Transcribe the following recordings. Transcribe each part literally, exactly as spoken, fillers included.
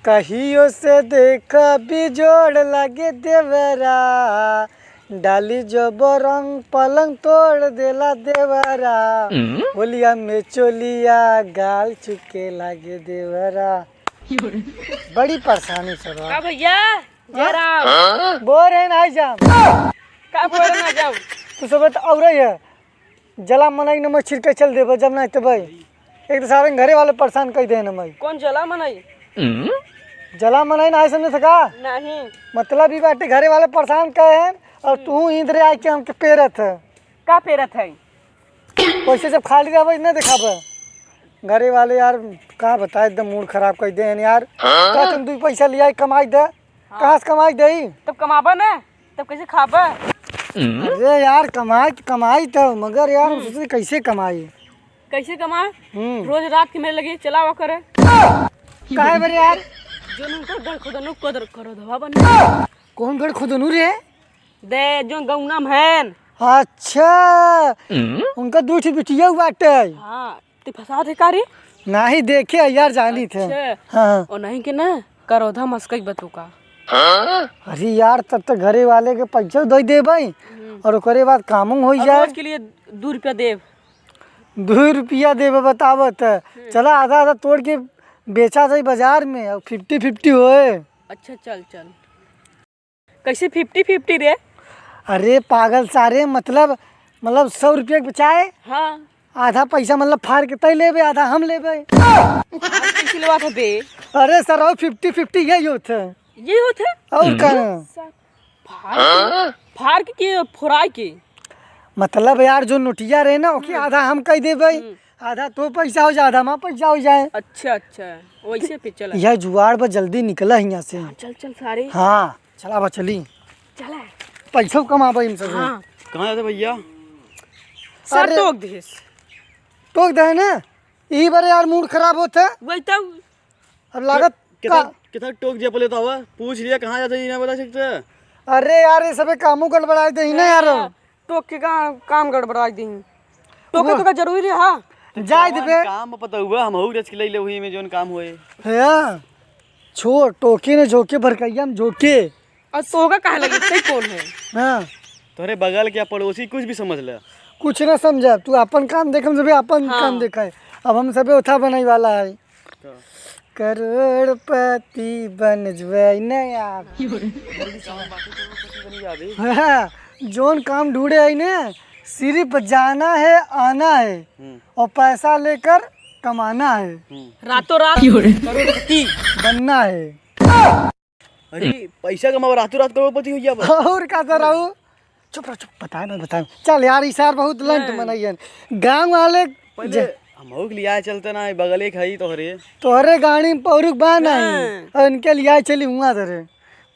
कहियो से देखा बिजोड़ लागे देवरा, डाली जब रंग पलंग तोड़ देला देवरा। हम्म? होलिया में चोलिया गाल चुके लागे देवरा। बड़ी परेशानी चल रहा। का भैया? जयराम। बोल रहे ना, आई जाम। का बोल रहे ना जाम? तू सब तो और ही है। जला मनई नमक छिड़के चल देबे, जब नाहीं तो भाई। एक तो सारे घरे वाले परेशान कर दे नमई। कौन जला मनई? जला मनई ना समझे सका? नहीं। मतलब ई बाटे, घरे वाले परेशान कहे हैं और तू इधरे आके हमके पेरत है। का पेरत है? वैसे जब खाली रहबे, इन्हें देखाबे। घरे वाले यार, का बताए, एकदम मूड खराब कर दे हैं यार। हाँ? का तुम दुई पैसा लिया, कमाई दे। हाँ। कहाँ से कमाई देई? तब कमाबा ना, तब कैसे खाबा? अरे यार, कमाई तो कमाई तो, मगर यार, हम हम्म। सोचे कैसे कमाई? कैसे कमा? हम्म। रोज रात के मेरे लगे चलावा करे। काहे बरे यार? जो उनकर गढ़ खोदनो कदर करो धवा बन। कौन गढ़ खोदनो रे? दे, जो गौना में हैन। अच्छा, हम्म। उनका दू ठे बिटिया बाटे। हाँ। ते फंसा थे का रे? नाही देखे यार, जानी थे। अच्छा। हाँ। और नहीं के ना, करौधा मस्कई बतू का। अरे यार, तब तो घरे वाले के पैसा दे देबे हम्म। और ओकरे बाद कामों हो और जाए। रोज के लिए दू रुपया देब। दू रुपया देबे बतावत है। हम्म। चला आधा आधा तोड़ के बेचा जाए बाजार में और फिफ्टी फिफ्टी होए। अच्छा, चल, चल। कैसे फिफ्टी फिफ्टी रे? अरे पागल सारे, मतलब, मतलब सौ रुपया के बचाए, हाँ। आधा पैसा मतलब फाड़ के तय लेबे, आधा हम लेबे। फाड़ कैसे लेवा था बे? अरे सर, और फिफ्टी फिफ्टी यही होत है। यही होत है? और का? फाड़ के, फाड़ के, के फोराई के? मतलब यार, जो नोटिया रहे ना, ओके हम्म। आधा हम कह देबे, हम्म। आधा तो पैसा हो जाए, आधा हमार पैसा हो जाए। अच्छा, अच्छा, वैसे पे चला। यह जुआड़ बा, जल्दी निकला हियाँ से। हाँ, चल, चल सारे। हाँ। चला बा, चली। चला। पैसो कमाबा इन सब। हाँ। कहाँ जाते भैया? सर अरे। टोक देस। टोक दे ना। यही बारे यार मूड खराब होत है। वही तो। अब लागत कितना, का कितना टोक दिया पहले तो आवा। पूछ लिया कहाँ जाते, ये ना बता सकते। अरे यार, ये सबे कामों गड़बड़ाए दे ही ना यार। हाँ, टोक के का, काम गड़बड़ाए दे ही। टोके वो तो का जरूरी है, हाँ। जाए जौन देबे। काम पता हुआ, हम हऊ रच के ले ले वही में जौन काम होए। है। छोड़, टोके न झोंके, भरकैया में झोंके। और तोहका काहे लगे, तै कौन है? हाँ। तोहरे बगल के पड़ोसी कुछ भी समझ ले। कुछ ना समझा, तू अपन काम देख, हम सभी अपन हाँ। काम देखा है। अब हम सभी उठा बनाई वाला है। तो। करोड़पति बन जबै न यार। हाँ, जौन काम ढूंढे है ने, सिर्फ जाना है, आना है हम्म। और पैसा लेकर कमाना है। हम्म। रातों रात करोड़पति बनना है। अरे, पैसा कमाओ, रातों रात करोड़पति हो जाबा। और का सर, रहू? चुप रह, चुप, बताए ना, बताए ना। चल यार, ई सार बहुत लंट नहीं। मनइयन। गाँव वाले पहले ज- हमहू के लियाए चलते ना, बगले के हई तोहरे। तोहरे गाड़ी में पौरुख बा नहीं। हाँ। और इनके लियाए चली हुआ धरे।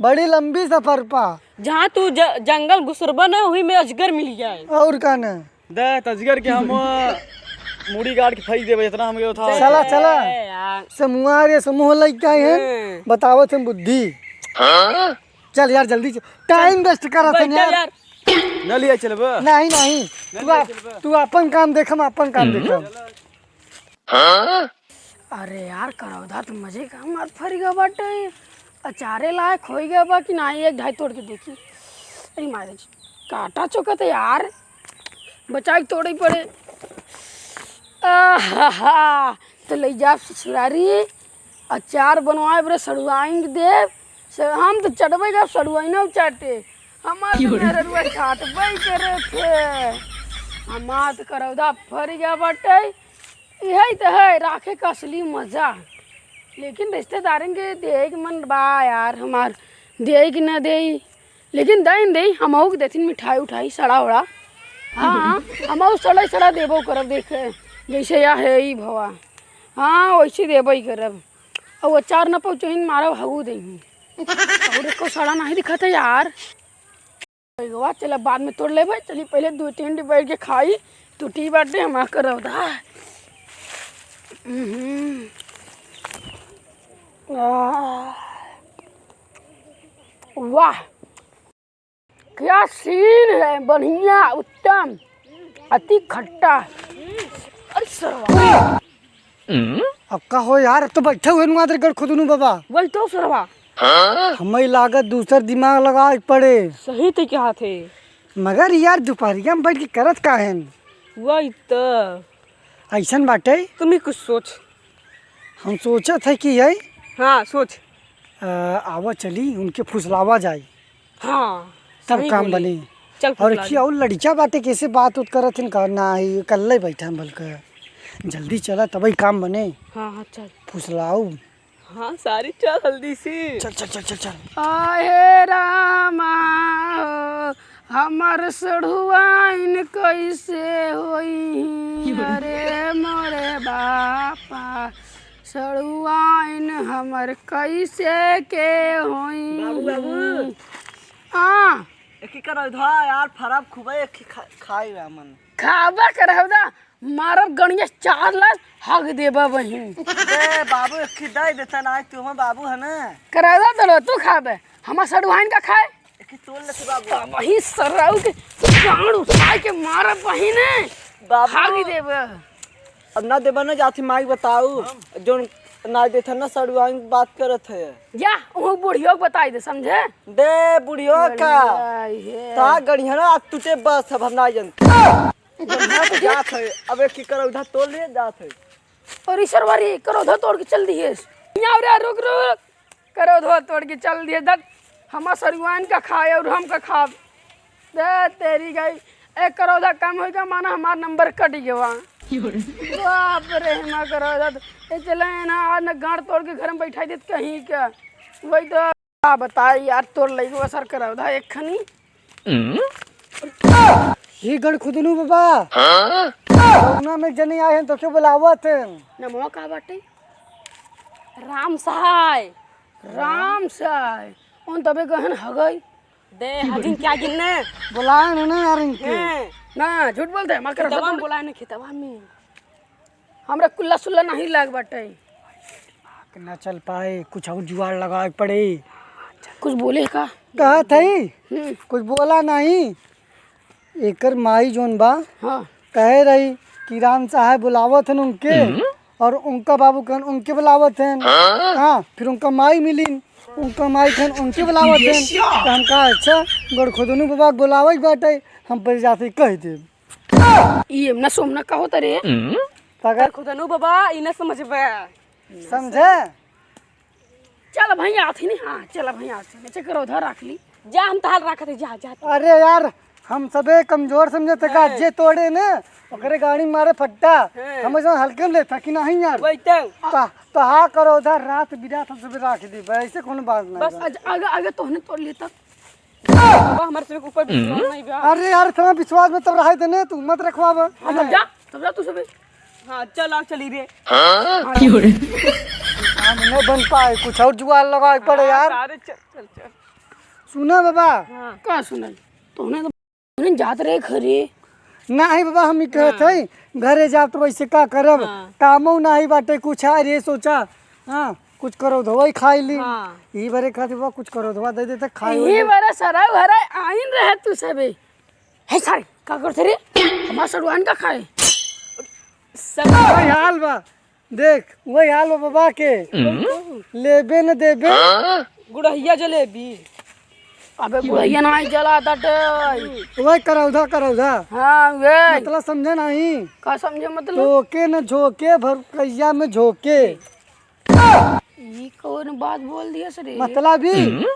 बड़ी लंबी सफर पा। जहाँ तू ज-, जंगल घुसरबा ना, वही में अजगर मिल जाए। और का ना? दे, तजगर के हम मुड़ी गाड़ के फेंक देबे, इतना हमके उठा। चला, चला। ए, यार। समूह रे, समूह लइके आए हैं। हम्म। बतावत हम बुद्धि। चल यार, जल्दी चल। टाइम वेस्ट करत हन बैठा यार। यार। न लिया चलबे। नहीं, नहीं। न तू लिया आप, चलबे। तू अपन काम देख, हम अपन काम हम्म। देखम। अरे यार, करौधा तो मजे का मार फरिगा बाटे। अचारे लायक होई गया बा कि नाही, एक ढाई तोड़ के देखी। अरे मारे, काटा चुका था यार, बचाई के तोड़े पड़े। आहा, तो ले जा ससुरारी, अचार बनवाए बरे सड़ुआइन के देब। से हम तो चटबे का सड़ुआइन चाटे, हमार तो मेहररुआ चाटबे करे थे। हमार तो करौधा फरिगा बाटे। इहे तो है राखे का असली मजा। लेकिन रिश्तेदारन के देई के मन बा यार हमार, देई कि ना देई, लेकिन देई न देई, हमहू के देथिन मिठाई उठाई, सड़ा उड़ा। हाँ, हमहू सड़ा सड़ा देबो करब, देखे जैसे या है ई भवा। हाँ, वैसे देबो ही करब। और अचार ना पहुँचो ही मारब, हऊ देही। और एको सड़ा नहीं दिखत है यार। एगवा चला बाद में तोड़ लेबे, चली पहले दो तीन डी बैठ के खाई, टूटी बाटे हमार करौधा। हम्म। आह। वाह, क्या सीन है, बढ़िया, उत्तम, अति खट्टा। अरे सरवा। अब का हो यार, अब तो बैठे हुए नुआ गड़ खुदनू बाबा। वही तो सरवा। हमें लागत दूसर दिमाग लगावे के पड़े। सही ते कहा थे। मगर यार, दुपहरिया में बैठ के करत का है? वही तो। ऐसन बाटे। तुम ही कुछ सोच। हम सोचत है कि यही हाँ, सोच। अ, आवा चली, उनके फुसलावा जाए। हाँ, तब सही काम बोले। बने। चल, और फुसला एक दे। और लड़िका बाटे, कैसे बात उत करत हन का? ना, ये कल्ले बैठा हम बल्कि। जल्दी चला, तबही काम बने। हाँ, हाँ, चल। फुसलाऊ। हाँ, सारी चल जल्दी से। चल, चल, चल, चल, चल। आहे रामा हो, हमर सड़ुआइन कैसे होई? अरे मोरे बापा, सड़ुआइन हमर कैसे के होई? बाबू, बाबू। हाँ। एक ही करौधा यार, फरब खूबे एक ही खा-, खाई बा मन। खाबा करौधा, मारब गणिया चार लाख हग देबा बहिन। ए बाबू, एक ही दे देता ना, तू हम बाबू है ना। करौधा तो तू खाबे, हमार सड़ुआइन का खाए? एक ही तोड़ लेते बाबू। वही सराऊ के गांड उठाए के मारब बहिन। बाबू। हग देबा। अब ना देबा ना जाती माई बताऊ, जोन ना देता ना सड़ुआइन बात करत है। जा, वो बुढ़ियो के बताई दे, समझे? दे बुढ़ियो का। बढ़िया है। ता गड़िया ना आज तुझे बस अब हम ना जानते। जात है, अब एक ही करौधा तोड़ लिए जात है। और ई सरवारी करौधा तोड़ के चल दिए। यहाँ रे, रुक, रुक। करौधा तोड़ के चल दिए, दत हमार सड़ुआइन का खाए और हम का खाब। दे तेरी गई। एक करौधा कम होई का माना हमार नंबर कट गवा। बाप रे, हमार करौधा तो, ए चले ना, आज न गांड तोड़ के घर में बैठाई देत कहीं का। वही तो। का बताई यार, तोर लइकवा सर करौधा एक खनी। ही गड़ खुदनू बाबा। हाँ? कौना में जनी आए हैं तो क्यों बुलावत हैं? नमवा का बाटे? राम सहाय। राम सहाय। उन तबे गहन हगई। दे, हगिन क्या गिनने? बुलाए न ना यार इनके। हैं। ना, झूठ बोलते हैं, हमार करौधा खेतवा में तोड़ बुलाए न, खेतवा में। हमरा कुल्ला सुल्ला नहीं लाग बाटे। ना चल पाए, कुछ और जुगाड़ लगावे के पड़े। कुछ बोले का? कहा थई? हम्म। कुछ बोला नहीं। एकर माई जोन बा, हाँ। कहे रही कि राम सहाय बुलावत हन उनके, हम्म। और उनका बाबू कहन उनके बुलावत हन। हाँ। हाँ, फिर उनका माई मिलिन, उनका माई कहन उनके बुलावत हन। तो हम कहा, "अच्छा, गड़खुदनू बाबा के बुलावे के बाटे, हम पहले जाते कह देब।" ई एमना सोमना का होता रे? पकड़। खुदनू बाबा, ई ना समझबे। समझे? चल भैया, आथी नहीं, हाँ, चल भैया, आथी नहीं, चक्कर उधर रख ली। जा, हम तहाल रखत है, जा, जा। अरे यार, हम सबे कमजोर समझे थे का, हाँ। जे तोड़े ने, ओकरे गाड़ी मारे फट्टा। हाँ। हम ऐसा हल्के में लेता कि नहीं यार? वही तो। तो, तो हाँ करो उधर, रात बिरात हम सबे रख दी, ऐसे कोनो बात नहीं बस बा। अज-, अगर, अगर तोहने तोड़ लेता। बाबा, हमारे से ऊपर विश्वास नहीं बा। अरे यार, इतना विश्वास में तब रहे देने, तू मत रखवाब। हाँ, तब जा, तब जा तू सबे। हाँ, चल, आओ, चली रे। हाँ? काम नहीं बन पाए, कुछ और जुगाड़ लगावे के पड़े हाँ, यार। सारे चल, चल, चल। सुना बाबा। हाँ। का सुनाई? तोहने तो, तोहने जात रहे घरे। नहीं बाबा, हम ही कहत हाँ। हई, घरे जाब तो वैसे का करब? हाँ। कामो नहीं बाटे कुछ, आ रे सोचा। हाँ, कुछ करौधवा ही खाई ली। हाँ। ई बरे खातिर बा, कुछ करौधवा दे देते, खाई ये वाली। बरे सराउ हराई आइन रहे तू सबे। हे सारे, का करते रे? हमार सड़ुआन का खाए? सब वही हाल बा। देख, वही हाल बा बाबा के। हम्म। लेबे न देबे। हाँ? गुड़हिया जलेबी। अबे गुड़हिया ना आई जला ताटे। वही करौधा, करौधा। हाँ, वे। मतलब समझे नहीं? का समझे मतलब? तोके न झोंके, भरकैया में झोंके। ई कौन बात बोल दिया सर? मतलब ही, हम्म?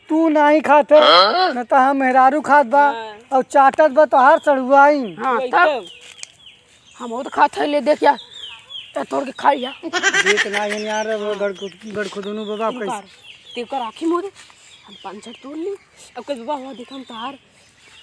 तू नाही खात है, हाँ? न तो हम मेहरारू खात बा, हाँ। और चाटत बा तोहार सड़ुआइन। हाँ, वही तब? तो। हम बहुत खात है, ले देख यार, तो तोड़ के खा लिया। देख ना ये यार, वो गड़-, गड़खुदुनू बाबा इनकार। कैसे? तेकर आँखी मुँह दे, हम पाँच छह तोड़ ली। अब कह बाबा, हुआ देख हम तोहार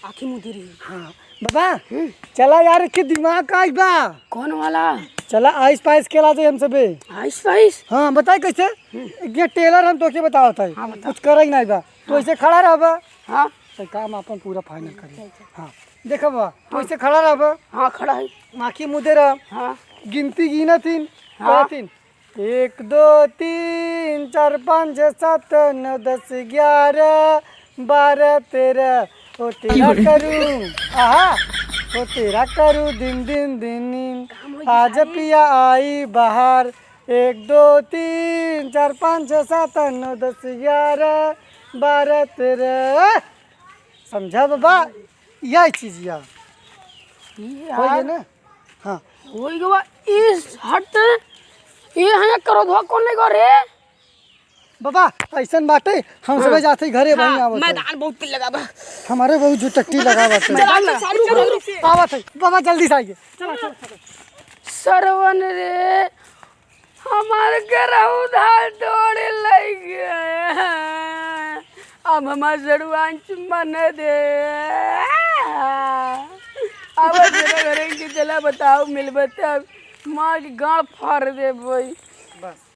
आँखी मुँह दे रही। हाँ, बाबा, हम्म। चला यार, के दिमाग का आई बा? कौन वाला? चला आइस पाइस खेला जाए हम सबे। आइस पाइस? हाँ, बताए कैसे? हम्म। ये टेलर हम तोके बतावत है। हाँ, बता। कुछ करे ही नहीं बा। तू हाँ। ऐसे खड़ा रह बा। हाँ। तो काम अपन पूरा फाइनल करी। अच्छा, अच्छा। हाँ, देखा बा, तू हाँ। ऐसे खड़ा रह बा। हाँ, खड़ा है। आँखी मुँह दे रहा। हाँ। गिनती गिना तीन, हाँ। कहा तीन। एक, दो, तीन, चार, पाँच, छः, सात, नौ, दस, ग्यारह, बारह, तेरह। ओ तेरा करूँ, आहा, ओ तेरा करूँ, दिन, दिन, दिन, दिन। आज पिया आई बहार, एक, दो, तीन, चार, पाँच, छः, सात, आठ, नौ, दस, ग्यारह, बारह, तेरह। समझा बाबा? यही चीज या। हो गया यार। ना? हाँ। हो गया। इस हट, ये हया करो धो कौन लेगो रे? बाबा, ऐसन बाटे, हम हाँ। सबे जाते ही घरे हाँ, वहीं आवत है। मैदान बहुत तेज लगा बा। हमारे बहुत जो टट्टी लगा बाटे। मैदान में सारी चलो, चलो। आवत है। बाबा, जल्दी से आइए। चलो, चलो, चलो। सरवन रे, हमार गरौधा तोड़ लई गए। अब हमार सड़ुआन चुम्मा न दे। अब तेरे घरे की चला बताओ, मिलबे तब मार के गाँड़ फाड़ दे भाई। बस।